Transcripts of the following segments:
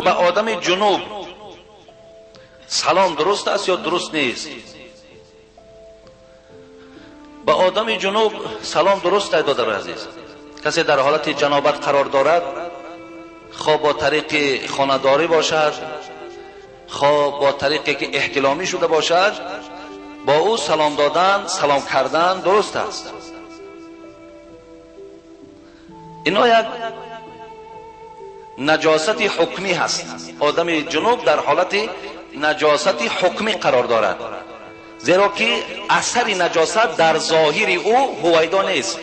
Ба одами ҷунуб салом дуруст аст ё дуруст нест? Ба одами ҷунуб салом дуруст аст, додари азиз. Касе дар ҳолати ҷанобат қарор дорад, хоҳ бо тариқи хонадорӣ бошад, хоҳ бо тариқе ки эҳтиломӣ шуда бошад, бо ӯ салом додан, салом кардан дуруст аст. Ино як наҷосати ҳукмӣ ҳаст. Одами ҷунуб дар ҳолати наҷосати ҳукмӣ қарор дорад, зеро ки асари наҷосат дар зоҳири ӯ ҳувайдо нест,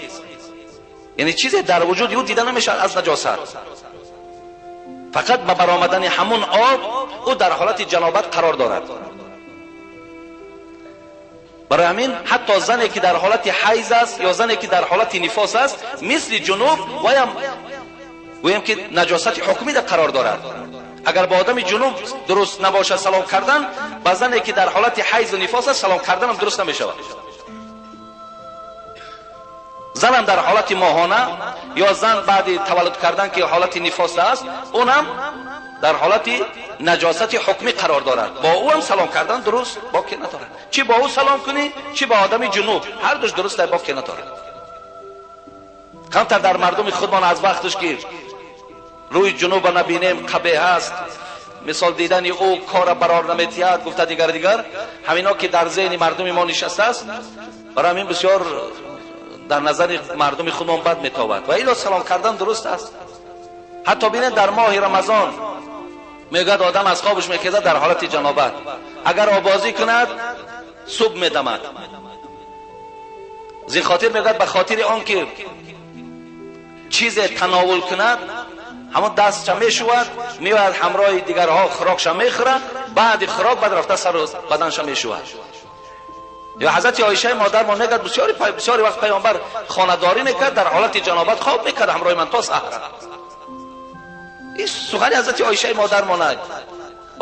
яъне чизе дар вуҷуди ӯ дида намешавад аз наҷосат. Фақат ба баромадани ҳамун об ӯ дар ҳолати ҷанобат қарор дорад. Барои ҳамин ҳатто зане ки дар ҳолати ҳайз аст ё зане ки дар ҳолати нифос аст, мисли ҷунуб ваям гӯем ки наҷосати ҳукмӣ қарор дорад. Агар ба одами ҷунуб дуруст набошад салом кардан, ба зане ки дар ҳолати ҳайзу нифос аст салом карданам дуруст намешавад. Занам дар ҳолати моҳона ё зан баъди таваллуд кардан ки ҳолати нифос аст, унам дар ҳолати наҷосати ҳукмӣ қарор дорад. Бо ӯ ҳам салом кардан дуруст боке надорад. Чӣ бо ӯ салом кунӣ, чӣ ба одами ҷунуб, ҳар душ дуруст боке надорад. Камтар дар мардуми худмон аз вақташ ки рӯи ҷунуба набинем қабеҳ аст, мисол дидани ӯ кора барор наметиҳад, гуфта дигар дигар, ҳамино ки дар зеҳни мардуми мо нишастааст, барои ҳамин бисёр дар назари мардуми худмон бад метобад. Ва ило салом кардан дуруст аст. Ҳатто бинед дар моҳи Рамазон мегӯяд одам аз хобаш мехезад дар ҳолати ҷанобат, агар обозӣ кунад субҳ медамад. Аз ин хотир мегӯяд ба хотири он ки чизе тановул кунад, ҳамон дастша мешӯвад, меояд ҳамроҳи дигарҳо хӯрокша мехӯрад, баъди хӯрок баъд рафта сару баданша мешӯвад. Ё ҳазрати Оишаи модармон мегӯяд бисёри вақт паёмбар хонадорӣ мекард, дар ҳолати ҷанобат хоб мекард ҳамроҳи ман то саҳар. Ин сухани ҳазрати Оишаи модармон аст.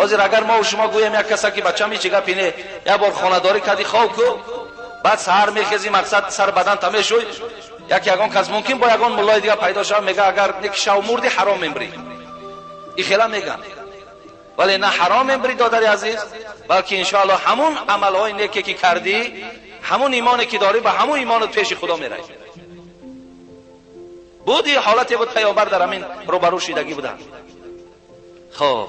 Ҳозир агар мо шумо гӯем як каса ки бачам ҳеҷ гапи не, як бор хонадорӣ кардӣ хоб ку, баъд саҳар мехезӣ, мақсад сар баданта мешӯй, як ягон кас мумкин бо ягон муллои дигар пайдо шавад, мега агар неки шав мурдӣ ҳаром мембрӣ. И хела меган. Вале на ҳаром мембрӣ, додари азиз, балки иншоаллоҳ ҳамун амалҳои неке ки кардӣ, ҳамун имоне ки дорӣ, ба ҳамун имонат пеши Худо меравӣ. Буд и ҳолате буд, паёмбар дар ҳамин рӯбарӯ шидагӣ буданд. Хоб,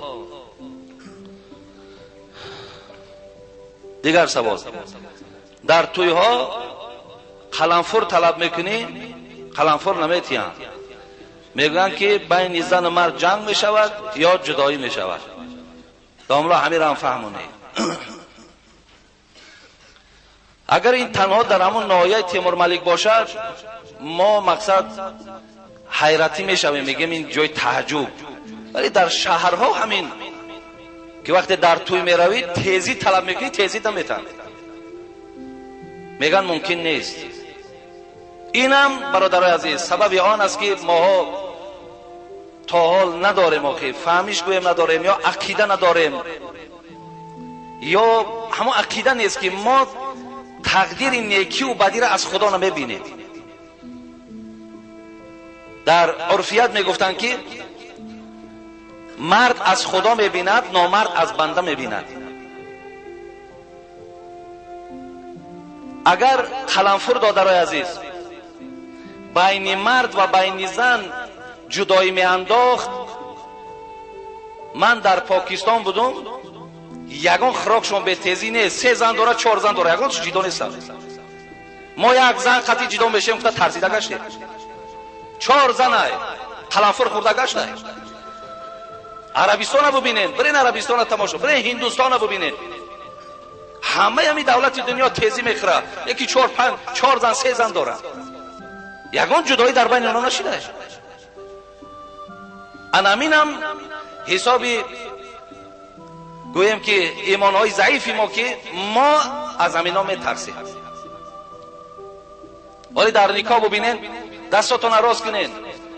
дигар савол. Дар тӯйҳо қаламфур талаб мекунӣ, қаламфур наметиҳанд. Мегӯянд ки байни зану мард ҷанг мешавад ё ҷудоӣ мешавад. Домла ҳаминро ҳам фаҳмонед. Агар ин танҳо дар ҳамон ноҳияи Темурмалик бошад, мо мақсад ҳайратӣ мешавем, мегӯем ин ҷои таъҷуб. Вале дар шаҳрҳо ҳамин ки вақте дар тӯй меравӣ, тезӣ талаб мекунӣ, тезӣ наметаҳанд. Мегӯянд мумкин нест. Инам бародарои азиз сабаби он аст ки моҳо то ҳол надорем, охи фаҳмиш гӯем надорем, ё ақида надорем, ё ҳамон ақида нест ки мо тақдири некиву бадиро аз Худо намебинем. Дар урфият мегуфтанд ки мард аз Худо мебинад, номард аз банда мебинад. Агар қаламфур, додарои азиз, байни мард ва байни зан ҷудоӣ меандохт, ман дар Покистон будум, ягон хӯрокшон бетезӣ нест, 3 зан дорад, 4 зан дорад, ягон ҷидо нестанд. Мо як зан қатъи ҷидо мешавем, гуфта тарсида гаштем. 4 занай қаламфур хӯрда гаштай. Арабистона бубинед, бирен Арабистона тамошо, бирен Ҳиндустона бубинед. Ҳамаи ҳамин давлати дунё тезӣ мехӯрад, яки 4 5 4 зан 3 зан дорад, ягон ҷудоӣ дар байни онҳо нашидае. Анаминам ҳисоби гӯем ки имонҳои заифи мо ки мо аз ҳамино метарсем. Вале дар никоҳ бубинед, дастотонро рост кунед,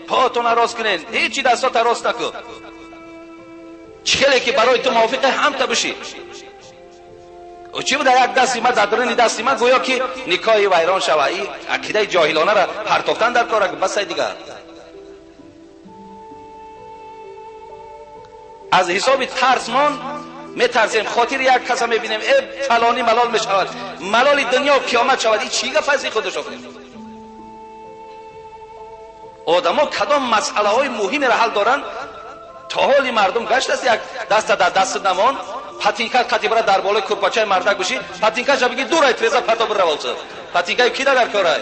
поатонро рост кунед, ҳечи дастотро рост накун. Чӣ хеле ки барои ту мувофиқе ҳамта бишӣ. Чӣ буда як дасти ма дар даруни дасти ма, гӯё ки никоҳи вайрон шава. Ин ақидаи ҷоҳилонаро партофтан дар кор, басай дигар. از حساب ترسمان میترسیم، خاطر یک کس میبینیم ای فلانی ملال میشود، ملال دنیا و قیامت شود. این چی گپ از خودش آخر؟ آدما کدام مسئله های مهمی را حل دارن؟ تا حالی مردم گشت است یک دست در دست نمان پتینکا قطی برا در بالای کرپاچه مردک بشی، پتینکا شب بگی دور ترزا پتا بر روالچه پتینکا کی در کارای؟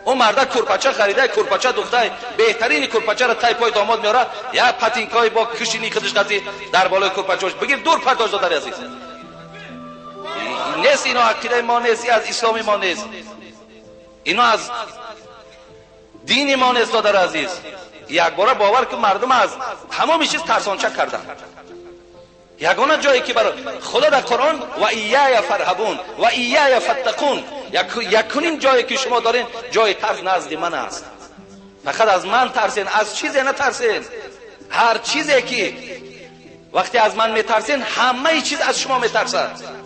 اون مردک کرپاچه خریده، کرپاچه دوخته، بهترین کرپاچه را تای پای داماد میاره، یا پتینکای با کشینی خودش قطی در بالای کرپاچه بگیر دور پرداز دادر عزیز. نیست اینا عقیده ما نیست، از اسلام ما نیست، اینا از دین ما نیست دادر عزیز. یک باره باور که مردم از تمام چیز ترسانچه کردن. یگانه جایی که برای خدا در قرآن و ایای فرهبون و ایای فتقون، یکنیم جایی که شما دارین جای ترس نزد من است. فقط از من ترسین، از چیزی نترسین. هر چیزی که وقتی از من میترسین همه چیز از شما میترسد.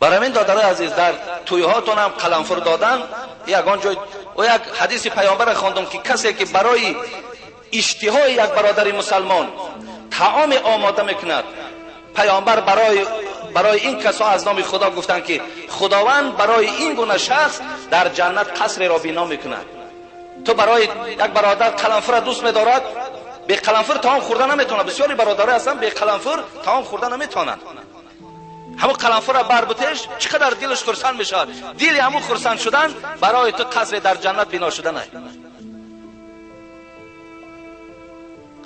برای من دادرای عزیز در تویهاتون هم قلمفر دادن یگان جای و یک حدیث پیامبر خواندم که کسی که برای اشتهای یک برادر مسلمان طعام آماده میکند، پیامبر برای این کسا از نام خدا گفتند که خداوند برای این گونه شخص در جنت قصر را بنا میکند. تو برای یک برادر قلمفر دوست میدارد، به قلمفر طعام خورده نمیتونه. بسیاری برادرای هستن به قلمفر طعام خورده نمیتونن. همون قلمفر را بر بتش چقدر دلش خرسند میشود. دل همون خرسند شدن برای تو قصر در جنت بنا شدن است.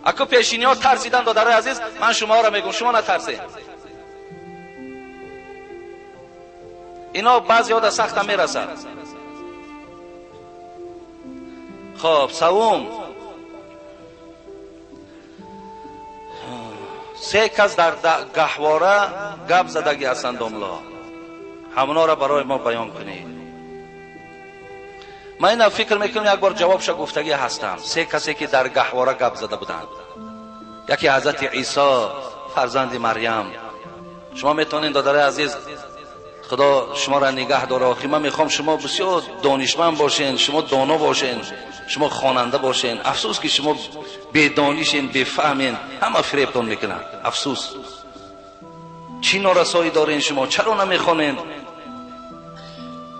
اکو پیشینی ها ترسیدن دادرای عزیز، من شما را میگم شما نترسید. اینا بعضی ها در سخت هم میرسند. خب سوم، سه کس در گهواره گپ زدگی هستند داملا، همونا را برای ما بیان کنید. من اینا فکر میکنم یک بار جوابش گفتگی هستم. سه کسی که در گهواره گپ زده بودند، یکی حضرت عیسی فرزند مریم. شما میتونین دادرای عزیز، خدا شما را نگه داره. آخی من میخوام شما بسیار دانشمند باشین، شما دانا باشین، شما خواننده باشین. افسوس که شما بیدانشین، بیفهمین، همه فریبتون میکنن. افسوس چی نارسایی دارین شما، چرا نمیخوانین؟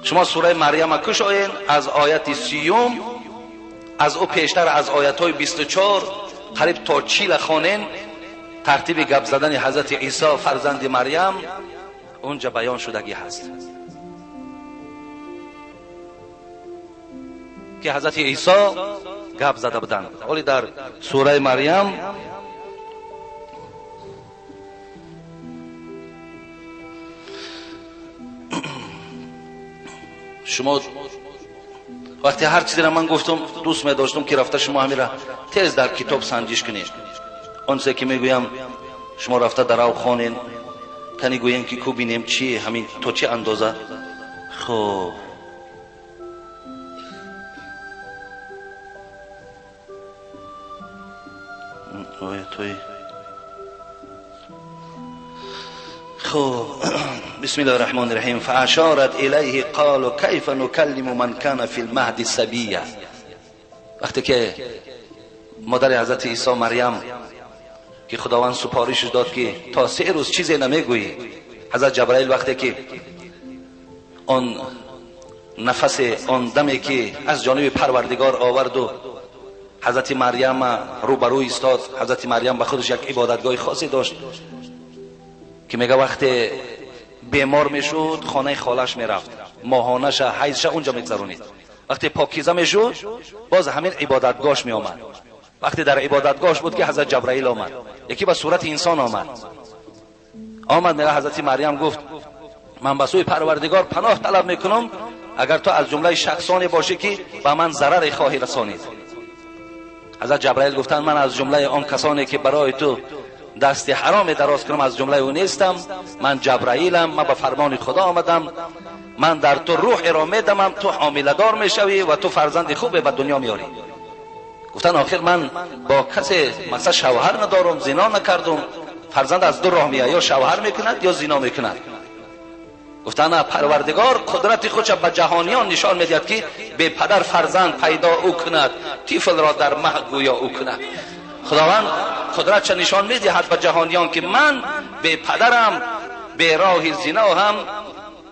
شما سوره مریم کشاین از آیت 30، از او پیشتر از آیت های 24 قریب تا 40 خوانین. ترتیب گپ زدن حضرت عیسی فرزند مریم اونجا بیان شدگی هست که حضرت عیسی گپ زده بودند. ولی در سوره مریم شما وقتی هر چیزی را من گفتم دوست می داشتم که رفته شما همین را تیز در کتاب سنجش کنید. آنچه که میگویم شما رفته در او خوانین، تنی گوییم که کو بینیم چی همین تا چه اندازه. خب آیت‌های خب بسم الله الرحمن الرحیم. فاشارت الیه قالوا کیف نکلم من کان فی المهد صبیا. وقتی که مادر حضرت عیسی مریم که خداوند سپارش داد که تا 3 روز چیزی نمیگویی، حضرت جبرائیل وقتی که آن نفس آن دمی که از جانب پروردگار آورد و حضرت مریم روبروی ایستاد، حضرت مریم به خودش یک عبادتگاه خاصی داشت که میگه وقتی بیمار میشد خانه خالش میرفت، ماهانش حیضش اونجا میگذرونید. وقتی پاکیزه میشد باز همین عبادتگاهش میآمد. وقتی در عبادتگاهش بود که حضرت جبرائیل آمد، یکی به صورت انسان آمد. میگه حضرت مریم گفت من به سوی پروردگار پناه طلب میکنم اگر تو از جمله شخصانی باشی که به من ضرر خواهی رسانید. حضرت جبرائیل گفتند من از جمله آن کسانی که برای تو دست حرام دراز کنم از جمله او نیستم، من جبرائیلم، من به فرمان خدا آمدم، من در تو روح را میدمم، تو حامله دار میشوی و تو فرزند خوبی به دنیا میاری. گفتن آخر من با کسی مثلا شوهر ندارم، زنا نکردم، فرزند از دو راه میاد، یا شوهر میکند یا زنا میکند. Гуфтанд Парвардигор қудрати худша ба ҷаҳониён нишон медиҳад ки бепадар фарзанд пайдо ӯ кунад, тифлро дар маҳд гӯё ӯ кунад. Худованд қудратша нишон медиҳад ба ҷаҳониён ки ман бепадарам, бероҳи зино ҳам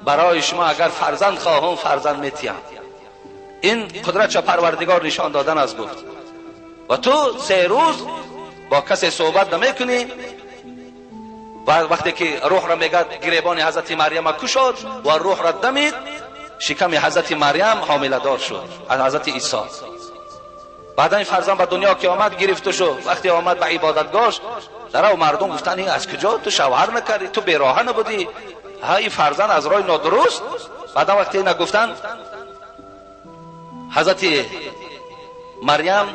барои шумо агар фарзанд хоҳам фарзанд метиҳам. Ин қудратша Парвардигор нишон додан аз гуфт. Ва ту 3 рӯз бо касе суҳбат намекунӣ. Ва вақте ки рӯҳро мегӯяд гиребони ҳазрати Марьяма кушод ва рӯҳро дамид, шиками ҳазрати Марьям ҳомиладор шуд аз ҳазрати Исо. Баъдан фарзанд ба дунё ки омад гирифта шуд. Вақте омад ба ибодатгоҳ, дарав мардум гуфтанд ин аз куҷо? Ту шавҳар накардӣ, ту бероҳа набудӣ, ҳа ин фарзанд аз роҳи нодуруст. Баъдан вақте ина гуфтанд, ҳазрати Марьям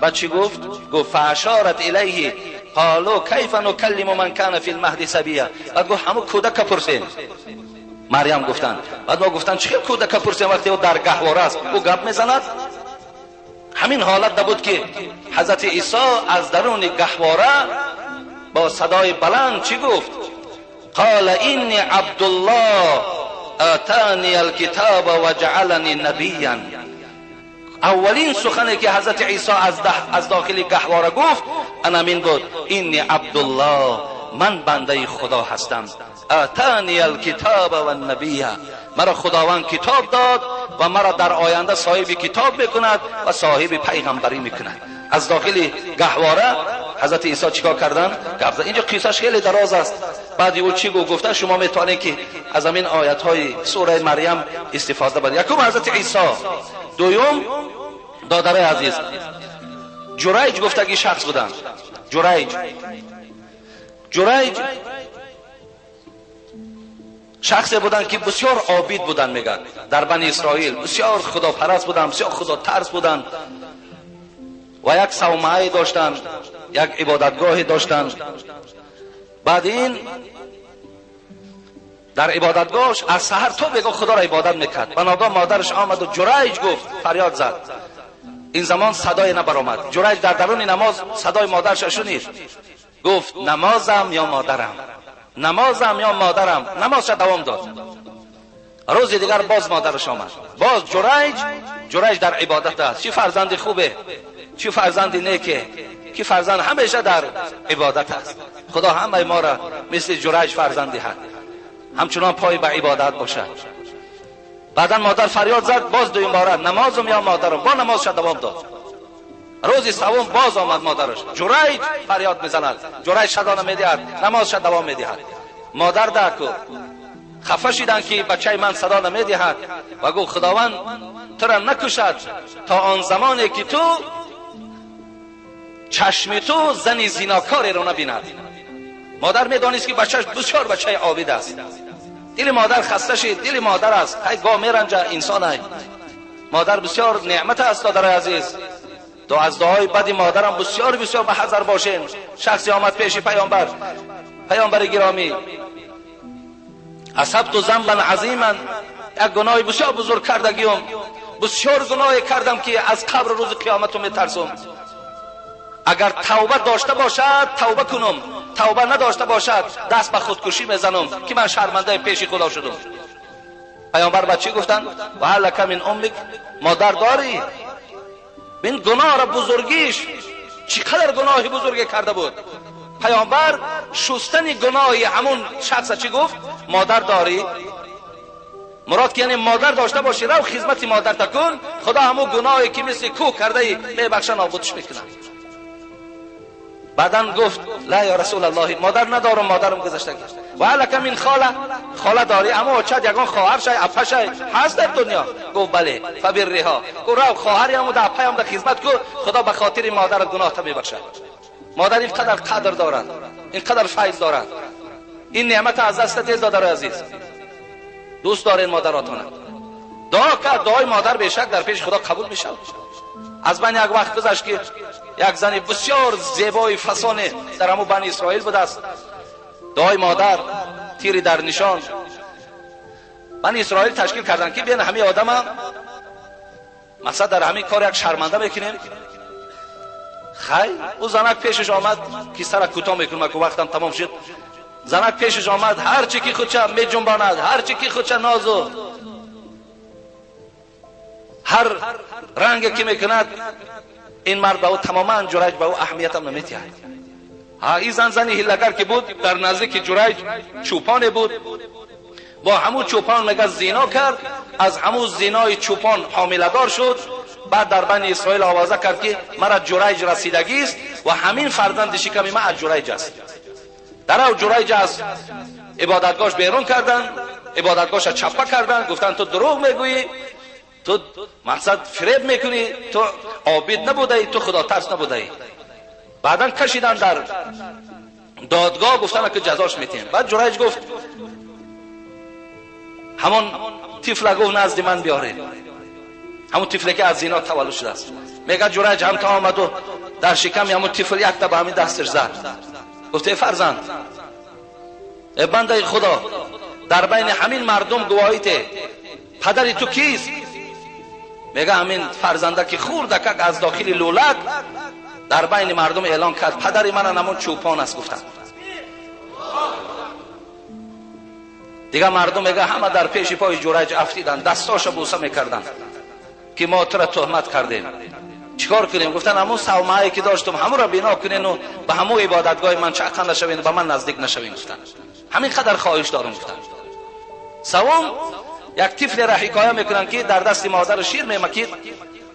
ба чӣ гуфт? Гуфт фаашорат илайҳи قالوا كيف نكلم من كان في المهد صبيا. بعد گفت همون کودک پرسیم. مریم گفتند. بعد ما گفتند چه کودک پرسیم وقتی او در گهواره است او گپ میزند؟ همین حالت نبود که حضرت عیسی از درون گهواره با صدای بلند چی گفت؟ قال اینی عبدالله آتانی الکتاب و جعلنی نبیا. اولین سخنی که حضرت عیسی از داخل گهواره گفت انامین بود اینی عبدالله، من بنده خدا هستم. آتانی الکتاب و النبیه، مرا خداوند کتاب داد و مرا در آینده صاحب کتاب میکند و صاحب پیغمبری میکند. از داخل گهواره حضرت عیسی چیکار کردن؟ گفت اینجا قصهش خیلی دراز است. بعد او چی گفت؟ شما میتونید که از همین آیت های سوره مریم استفاده برید. یکم حضرت عیسی، دوم دادرای عزیز جریج گفتگی شخص بودن. جریج شخصی بودن که بسیار عابد بودن، میگن در بنی اسرائیل بسیار خداپرست بودن، بسیار خدا ترس بودن و یک صومعه داشتن، یک عبادتگاهی داشتن. بعد این در عبادتگاهش از سحر تا بگاه خدا را عبادت میکرد. بناگاه مادرش آمد و جریج گفت، فریاد زد. این زمان صدای نبرآمد. جریج در درون نماز صدای مادرش شنید، گفت نمازم یا مادرم، نمازم یا مادرم. نمازش دوام داد. روز دیگر باز مادرش آمد، باز جریج در عبادت است. چی فرزند خوبه، چی فرزند نیکه که فرزند همیشه در عبادت است. خدا همه ما را مثل جریج فرزند دهد، همچنان پای به عبادت باشد. بعدا مادر فریاد زد باز دویم باره نمازم یا مادرم. با نمازش دوام داد. روز سوم باز آمد مادرش، جریج فریاد میزند، جریج صدا نمیدهد، نمازش دوام میدهد. مادر دکو خفه شدن که بچه من صدا نمیدهد و گفت خداوند تو را نکشد تا آن زمانی که تو چشم تو زن زیناکاری را نبیند. مادر میدانست که بچهش بسیار بچه عابد است. دل مادر خسته شد، دل مادر است، هی گاه میرنجه انسان های. مادر بسیار نعمت است دادر عزیز. دو از دعای بد مادرم بسیار بسیار به حذر باشین. شخصی آمد پیش پیامبر، پیامبر گرامی اصبت ذنبا عظیما، یک گناه بسیار بزرگ کردگیم، بسیار گناه کردم که از قبر روز قیامت میترسم. اگر توبه داشته باشد توبه کنم، توبه نداشته باشد دست به خودکشی میزنم که من شرمنده پیش خدا شدم. پیامبر به چی گفتن؟ و هل لک من امک، مادر داری؟ این گناه را بزرگیش چقدر گناه بزرگی کرده بود. پیامبر شستن گناه همون شخص چی گفت؟ مادر داری؟ مراد که یعنی مادر داشته باشی، رو خدمت مادر تکن، خدا همون گناهی که مثل کوه کرده ای میبخشه، نابودش میکنه. بعدا گفت لا یا رسول الله، مادر ندارم، مادرم گذشته. و هلک من خاله، خاله داری؟ اما چد یگان خواهر شای اپه شای هست در دنیا؟ گفت بله. فبرها، گفت رو خواهری هم در اپه هم در خدمت کو، خدا به خاطر مادرت گناه تا میبخشه. مادر اینقدر قدر دارد، اینقدر فیض دارد. این نعمت از دست تیز دادر عزیز. دوست دارین مادراتونه. دعا کرد، دعای مادر بیشک در پیش خدا قبول میشود. از من یک وقت گذشت که یک زن بسیار زیبای فسانه در همون بنی اسرائیل بود است. دعای مادر تیری در نشان. بنی اسرائیل تشکیل کردن که بیان همه آدم هم مثلا در همین کار یک شرمنده میکنیم. خیر او زنک پیشش آمد که سر کوتاه میکنم که وقتم تمام شد. زنک پیشش آمد، هر چی که خودش میجنباند، هر چی که خودش نازو هر رنگ که میکند، این مرد به او تماما جریج به او اهمیت هم نمیتید. ها این زن زنی هیلگر که بود، در نزدیک جریج چوپان بود، با همون چوپان میگه زینا کرد، از همون زینای چوپان حامله دار شد. بعد در بین اسرائیل آوازه کرد که مرا جریج رسیدگی است و همین فرزند شکمی من از جریج است. در او جریج از عبادتگاهش بیرون کردن، عبادتگاهش چپه کردن، گفتن تو دروغ میگویی، تو مقصد فریب میکنی، تو عابد نبوده، تو خدا ترس نبوده. بعدا کشیدن در دادگاه، گفتن که جزاش میتیم. بعد جریج گفت همون طفل گفت نزد من بیارید، همون طفلی که از زینا تولد شده است. میگه جریج هم تا آمد و در شکم همون طفل یک تا به همین دستش زد، گفت ای فرزند، ای بنده خدا، در بین همین مردم گواهی ته، پدر تو کیست؟ میگه همین فرزنده که خوردکک از داخل لولک در بین مردم اعلان کرد پدر من همون چوپان است. گفتن دیگه مردم میگه همه در پیش پای جریج افتیدن، دستاشو بوسه میکردن که ما تو را تهمت کردیم، چیکار کنیم؟ گفتن همون صومعه که داشتم همون را بنا کنین و به همون عبادتگاه من چقدر نشوین، به من نزدیک نشوین. گفتن همین قدر خواهش دارم. گفتن سوم یک طفل را حکایه میکنن که در دست مادر شیر میمکید،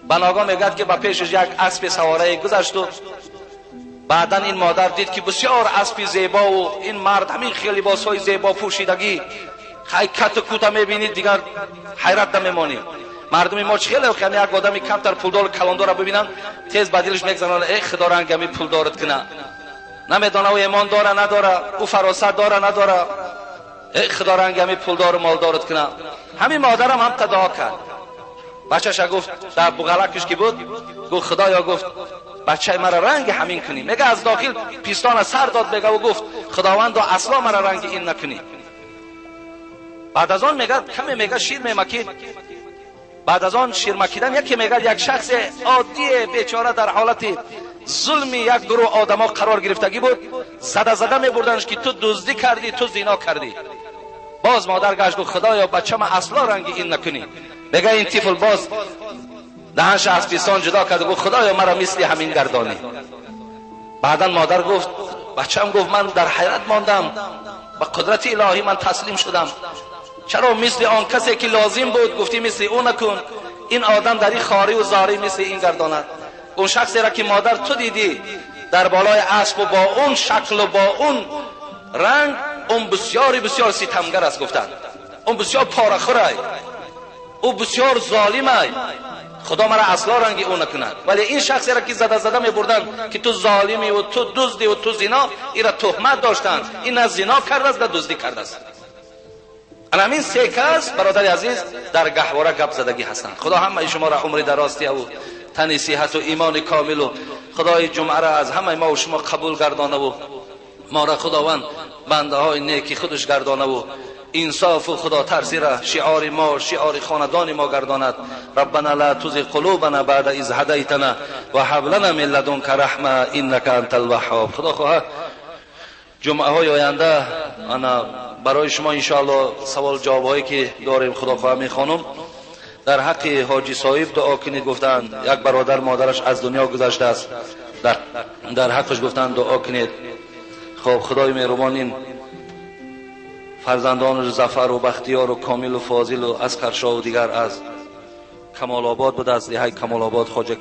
بناگاه میگد که به پیشش یک اسب سواره گذشت و بعدا این مادر دید که بسیار اسب زیبا و این مرد همین خیلی لباسهای زیبا پوشیدگی، خیلی کت و کوته میبینید دیگر حیرت نمیمانی. مردم ما چه خیلی که یک آدمی کمتر پولدار کلوندار را ببینن تیز به دلش میگذرن ای خدا رنگ همی پولدارت کنه، نمیدانه او ایمان داره نداره، او فراست داره نداره، ای خدا رنگ همی پولدار و مالدارت کنه. همین مادرم هم تدعا کرد، بچه‌ش گفت در بغلکش که بود، گفت خدایا، گفت بچه مرا رنگ همین کنی. میگه از داخل پیستان سر داد، میگه و گفت خداوند اصلا مرا رنگ این نکنی. بعد از آن میگه کمی میگه شیر میمکید، بعد از آن شیر مکیدن یکی میگه یک شخص عادی بیچاره در حالت ظلمی یک گروه آدما قرار گرفتگی بود، زده زده میبردنش که تو دزدی کردی، تو زینا کردی. باز مادر گشت گفت خدایا بچه من اصلا رنگ این نکنی. میگه این طفل باز دهنش از پیستان جدا کرد و گفت خدایا مرا مثل همین گردانی. بعدا مادر گفت بچه‌م گفت من در حیرت ماندم، به قدرت الهی من تسلیم شدم، چرا مثل آن کسی که لازم بود گفتی مثل او نکن، این آدم در این خاری و زاری مثل این گرداند. اون شخصی را که مادر تو دیدی در بالای اسب و با اون شکل و با اون رنگ، اون بسیاری بسیار ستمگر است. گفتن اون بسیار پاره‌خور، او بسیار ظالم، خدا مرا اصلا رنگی او نکند. ولی این شخصی را که زده زده میبردن که تو ظالمی و تو دزدی و تو زنا، این را تهمت داشتند، این نه زنا کرده است نه دزدی کرده است. همین سه کس برادر عزیز در گهواره گپ زدگی هستند. خدا همه شما را عمر درازی و تن صحت و ایمان کامل و خدای جمعه را از همه ما و شما قبول گردانه و ما را خداوند بنده های نیکی خودش گردانه و انصاف و خدا ترسی را شعار ما، شعار خاندان ما گرداند. ربنا لا تزغ قلوبنا بعد إذ هديتنا وهب لنا من لدنك رحمة إنك أنت الوهاب. خدا خواهد جمعه های آینده انا برای شما انشاءالله سوال جواب هایی که داریم خدا خواهد میخوانم. در حق حاجی صاحب دعا کنید، گفتند یک برادر مادرش از دنیا گذشته است، در حقش گفتند دعا کنید. خب خدای مهربان این فرزندان ظفر و بختیار و کامل و فاضل و اصغر شاه و دیگر از کمال آباد بود، از دهه کمال آباد خواجه